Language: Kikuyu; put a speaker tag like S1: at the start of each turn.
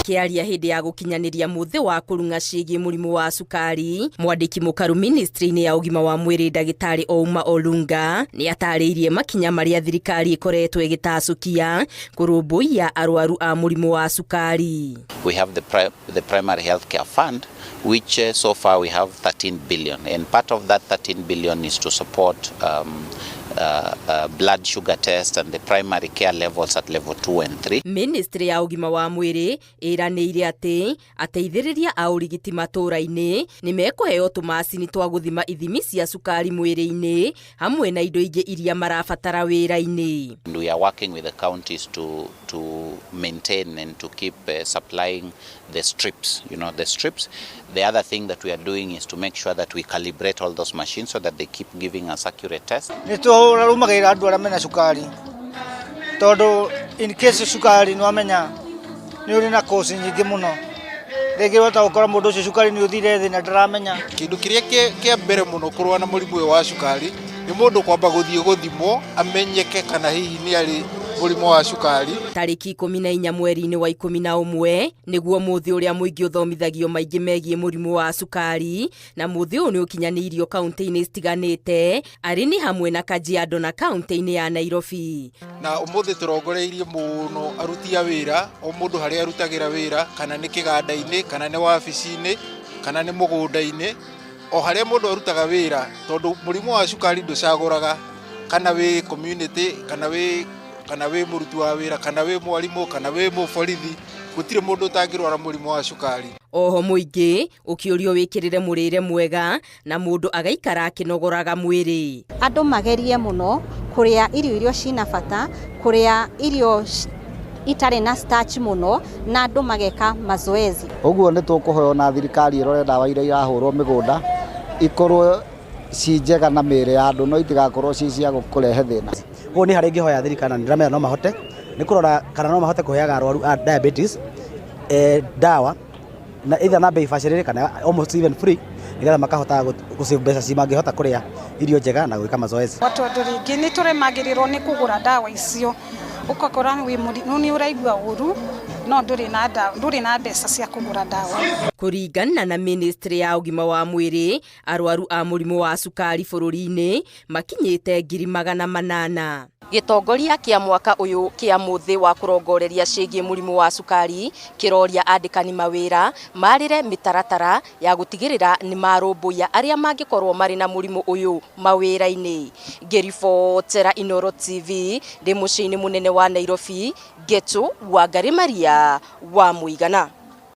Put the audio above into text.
S1: Akĩaria hĩndĩ ya gũkinyanĩria mũthĩ wa kũrung'a ciĩgiĩ mũrimũ wa cukari, mwandĩki mũkaru ministry-inĩ ya ũgima wa mwĩrĩ ndagĩtarĩ Ouma Olunga nĩ atarĩirie makinya marĩa thirikari ĩkoretwo ĩgĩtacũkia kũrũmbũiya arwaru a mũrimũ wa cukari.
S2: We have the Primary Healthcare Fund, which so far we have 13 billion. And part of that 13 billion is to support blood sugar test and the primary care levels at level 2 and 3.
S1: Ministry ya ũgima wa mwĩrĩ ĩranĩire atĩ ateithĩrĩria a ũrigiti matũũra-inĩ nĩ mekũheo tũmacini twa gũthima ithimi cia cukari mwĩrĩ-inĩ hamwe na indo ingĩ iria marabatara wĩra-inĩ.
S2: And we are working with the counties to maintain and to keep supplying the strips, the strips. The other thing that we are doing is to make sure that we calibrate all those machines so that they keep giving us accurate tests.
S3: Nĩ tũrarũmagĩrĩra andũ arĩa mena cukari, tondũ in case cukari nĩ wamenya nĩ ũrĩ na cause nyingĩ mũno, rĩngĩ wahota gũkora mũndũ ũcio cukari nĩ ũthire thĩ na ndaramenya.
S4: Kĩndũ kĩrĩa kĩa mbere mũno kũrũa na mũrimũ ũyũ wa cukari nĩ mũndũ kwamba gũthiĩ gũthimwo amenyeke kana hihi nĩ arĩ mũrimũ wa cukari.
S1: Tarĩki 14 mweri-inĩ wa 11 nĩguo mũthĩ ũrĩa mũingĩ ũthomithagio maingĩ megiĩ mũrimũ wa cukari, na mũthĩ ũyũ nĩ ũkinyanĩirio kaunti-inĩ citiganĩte, arĩ nĩ hamwe na Kajiado na kaunti-inĩ ya Nairobi.
S4: Na ũmũthĩ tũrongoreirie mũno aruti a wĩra, o mũndũ harĩa arutagĩra wĩra, kana nĩ kĩganda-inĩ, kana nĩ wabici-inĩ, kana nĩ mũgũnda-inĩ, o harĩa mũndũ arutaga wĩra, tondũ mũrimũ wa cukari ndũcagũraga kana wĩ community, kana wĩ mũruti wa wĩra, kana wĩ mwarimũ, kana wĩ mũborithi, gũtirĩ mũndũ ũtangĩrwara mũrimũ wa cukari.
S1: Oho mũingĩ ũkĩũrio wĩkĩrĩre mũrĩre mwega na mũndũ agaikara akĩnogoraga mwĩrĩ.
S5: Andũ magerie mũno kũrĩa irio iria cina bata, kũrĩa irio itarĩ na starch mũno, na andũ mageka mazoezi.
S6: Ũguo nĩ tũkũhoya na thirikari ĩrore ndawa iria irahũrwo mĩgũnda ikorwo ci njega na mĩĩrĩ ya andũ, no itigakorwo ci cia kũrehe thĩna.
S7: Ũguo nĩ harĩa ingĩhoya thirikari, na nĩndĩramenya no mahote, nĩ kũrora kana no mahote kũheaga arwaru a diabetes ndawa na either na bei bacĩrĩre kana almost even free, nĩgetha makahota gũ save mbeca ci mangĩhota kũrĩa irio njega na gwĩka mazoezi.
S8: Tondũ rĩngĩ nĩ tũremagĩrĩrwo nĩ kũgũra ndawa icio, ũgakora wĩ nĩ ũraigua ũru no ndũrĩ na ndawa, ndũrĩ na mbeca cia kũgũra ndawa.
S1: Kũringana na ministry ya ũgima wa mwĩrĩ, arwaru a mũrimũ wa cukari bũrũri-inĩ makinyĩte 800,000. Gĩtongoria kĩa mwaka ũyũ kĩa mũthĩ wa kũrongoreria ciĩgiĩ mũrimũ wa cukari kĩroria andĩkani mawĩra marĩre mĩtaratara ya gũtigĩrĩra nĩ marũmbũiya arĩa mangĩkorwo marĩ na mũrimũ ũyũ mawĩra-inĩ. Ngĩribotera Inooro TV ndĩ mũciĩ-inĩ mũnene wa Nairobi, Ngetu Wangari Maria wa Mũigana.